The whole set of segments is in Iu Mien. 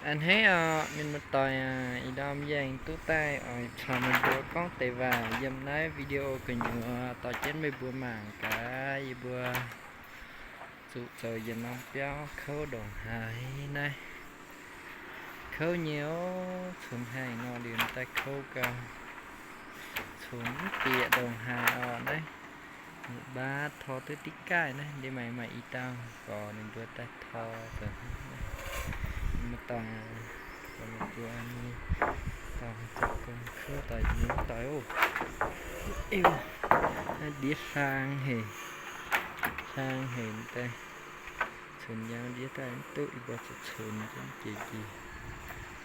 A'hneiv oc, mienh muoz-doic aac, ih ndorm yie aengx duqv daaih oix caux meih mbuo gorngv deix waac yiem naaiv video gu'nyuoz dorh jienv meih mbuo mangc gaax yie mbuo zuqc zoux yietc norm biauv kouv ndongc haaix naaiv. Kouv nyei oc, cunx haaix nor liuz daaih kouv gau, cunx mv bieqc ndongc haaix oc naaiv. Baav tor duqv diqv gaaih naaiv, ndiev maaih maaih i dauh gorx ninh mbuo daaih tor zoux. Mienh muoz-doic, mbuo nyei dorngx zoux gong kouv doic nyei doic oc. Naaiv ndiev hlang haic, hlang haic daaih. Cunx yangh ndiev daaih mv duqv, yie mbuo zuqc cunx jienv jiex jiex.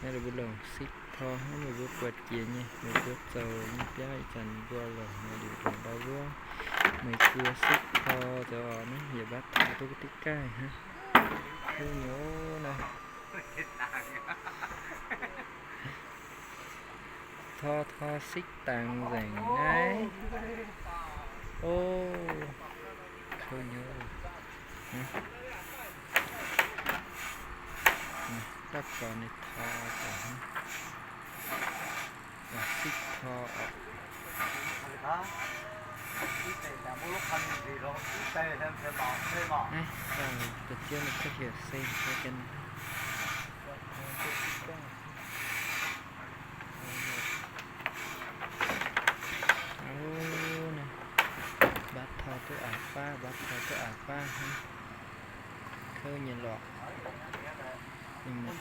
Naaiv ninh mbuo longc six tor hnangv meih mbuo buatc jiex nyei, meih mbuo zoux nyei biauv ih zanc mbuo longc maaih liuz longc ndau wuov, meih mbuo six tor zoux oc. Naaiv yietc mbaatv tor duqv diqv gaaih hnangv. Kouv nyei oc naaiv. Tor tor six dangx nzengc naaiv. O, kouv nyei oc. Dauh gorx ninh tor daaih hnangv. Six tor oc. Naaiv dauh ga'zien ninh kuv heuc Seng, se gan Mbatv tor duqv aax faav, mbatv tor duqv aax faav hnangv. Kouv nyei lorqc. Ninh mbuo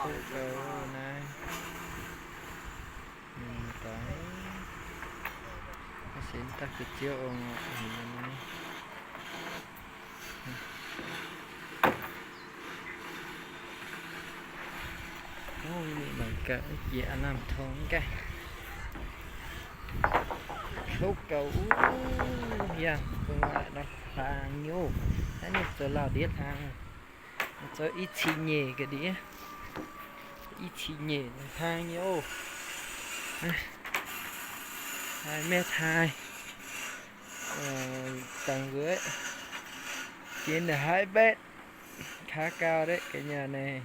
kouv gau naaiv. Mienh muoz-doic, maiv sienx daaih ga'zien ong oc, mienh muoz-doic. Mingh mangc gaax jiex aav lamh tong gaax. Kouv gau uv, yangh gu'nguaaic nor hlang nyei oc. Naaiv ninh zoux lauh ndiev hlang, zoux i cin nyeic ga'ndiev, i cin nyeic hlang nyei oc. Haih mienh haih dangc nzueic, jiex naaic haih mbaeqv kaav gau deqv ga'nyaah naaic.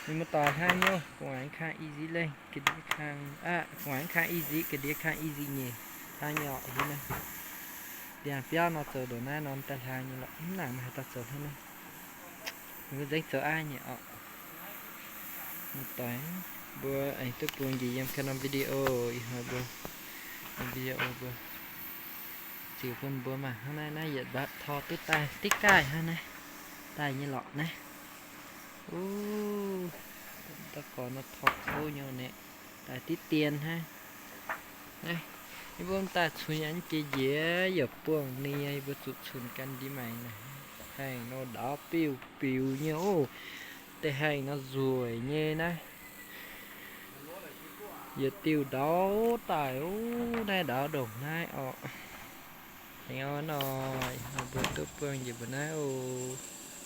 Mienh muoz-doic, hlang nyei oc. Gu'nguaaic kang i ziqc lengh, ga'ndiev kang, gu'nguaaic kang i ziqc, ga'ndiev kang i ziqc nyeic. Hlang nyei oc, hiuv naaiv. Ndiangx-biauv nor zoux ndongc naaiv nor daaih hlang nyei lorqc. Mv nangc maaih haaix dauh zoux hnangv naaiv. Mbuo nzengc zoux aiv nyei oc. Muoz-doic, mbuo aengx duqv bun njiec yiem ganh norm video, ih hnoi mbuo, norm video mbuo ziux bun mbuo mangc hnangv naaiv. Naaiv yietc mbatv tor duqv daaih diqv gaaih hnangv naaiv. Daaih nyei lorqc naaiv. Uv, dauh gorx nor tor kouv nyei oc naaiv. Daaih diqv dien hnangv. Naaiv, yie mbuo daaih cunx yaac jiex njiec, yaac buangh nie, yie mbuo zuqc cunx gan ndiev maengx naaic. Haengh nor ndaauv biuv biux nyei oc. Deix haengh nor nzueic nyei naaiv. Yietc diuh ndaauv daaih oc. Naaiv ndaauv ndongc naaiv orqc. Aengx nor, mbuo duqv buangh njiec mbuo naaiv oc.